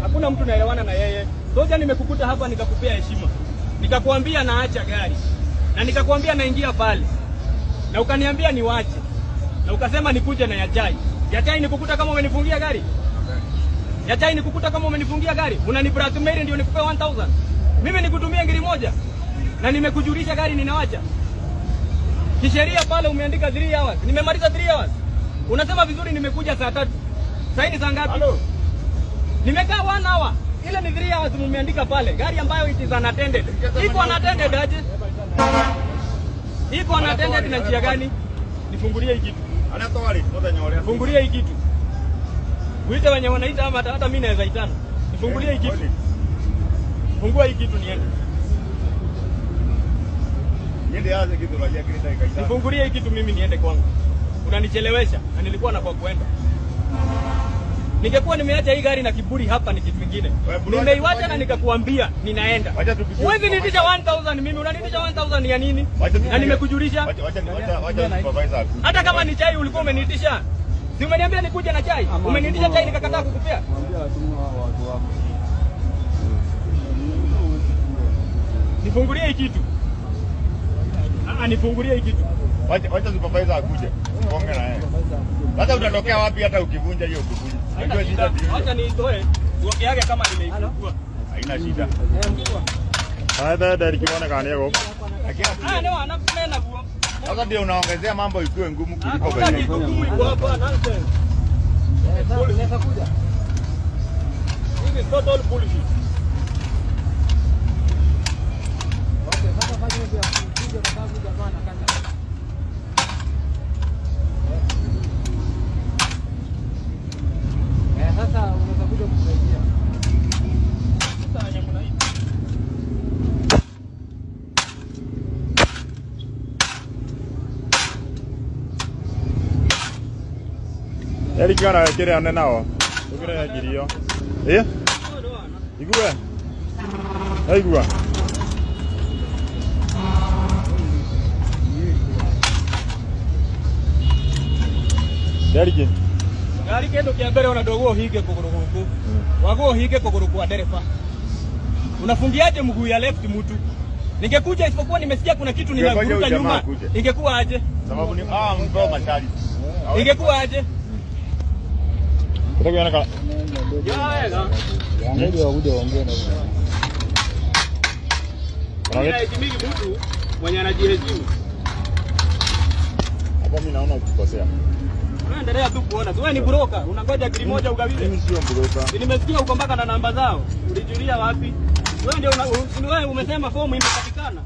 Hakuna mtu naelewana na yeye. Soja, nimekukuta hapa nikakupea heshima. Nikakwambia naacha gari. Na nikakwambia naingia pale. Na ukaniambia niwache. Na ukasema nikuje na ya chai. Ya chai nikukuta kama umenifungia gari? Ya chai nikukuta kama umenifungia gari? Unani blackmail ndio nikupe 1000? Mimi nikutumie ngiri moja. Na nimekujulisha gari ninawacha. Kisheria pale umeandika 3 hours. Nimemaliza 3 hours. Unasema vizuri nimekuja saa 3. Sasa ni saa ngapi? Hello. Nimekaa 1 hour. Ile ni 3 hours mumeandika pale. Gari ambayo it is unattended. Iko unattended aje? Iko unattended na njia gani? Nifungulie hii kitu. Anatwari muthenya uria. Fungulia hii kitu. Uite wenye wanaita ama hata mimi naweza itana. Nifungulie hii kitu. Fungua hii kitu niende. Niende aje kitu la yake dakika 5. Nifungulie hii kitu mimi niende kwangu. Unanichelewesha na nilikuwa na kwa kuenda. Ningekuwa nimeacha hii gari na kiburi hapa ni kitu kingine. Nimeiwacha na nikakuambia ninaenda. Huwezi niitisha 1000 mimi, unaniitisha 1000 ya nini? Na nimekujulisha. Wacha supervisor akuje. Hata kama ni chai ulikuwa umeniitisha. Si umeniambia nikuje na chai? Umeniitisha chai nikakataa kukupea. Nifungulie hii kitu. Ah, nifungulie hii kitu. Wacha supervisor akuje. Tuonge na yeye. Sasa utatokea wapi hata ukivunja hiyo ukivunja? Unajua shida ndio. Wacha niitoe. Uongeage kama nimeifungua. Haina shida. Haya, ndio kana yego. Ah, ndio anapenda guo. Sasa ndio unaongezea mambo ikuwe ngumu kuliko Hakuna venye. kitu ngumu iko hapa, nonsense. This is total bullshit. Sasa unaweza kuja kusaidia. Sasa wenye mnaita. Eric kana kire ane nao. Ukire ngirio. Eh? Igue. Aigua. Deriki. Gari kindu kia mbere ona ndoguo uhinge kuguru guku. Waguo uhinge kuguru kwa dereva. Unafungiaje mguu ya left mtu? Ningekuja isipokuwa nimesikia kuna kitu Ungengoja ninavuruta huyu jamaa nyuma. akuje. Ingekuwa aje? Sababu ni mpewa mashari. Ingekuwa aje? Kutakuwa kana. Ya wega. Ngoja wakuje waongee na wewe. Mimi naheshimiki mtu mwenye anajiheshimu. Hapa mimi naona ukikosea. Unaendelea tu kuona. Wewe ni broker, unangoja gari moja ugawiwe. Mimi sio broker. Si nimesikia uko mpaka na namba zao. Ulijulia wapi? Wewe ndio wewe umesema fomu imepatikana.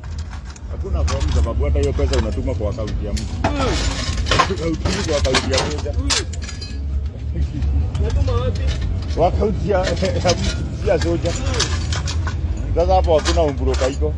Hakuna fomu sababu hata hiyo pesa unatuma kwa akaunti ya mtu. Hautumi kwa akaunti ya moja. Natuma wapi? Kwa akaunti ya mtu si ya soja. Sasa hapo hakuna umbroka iko.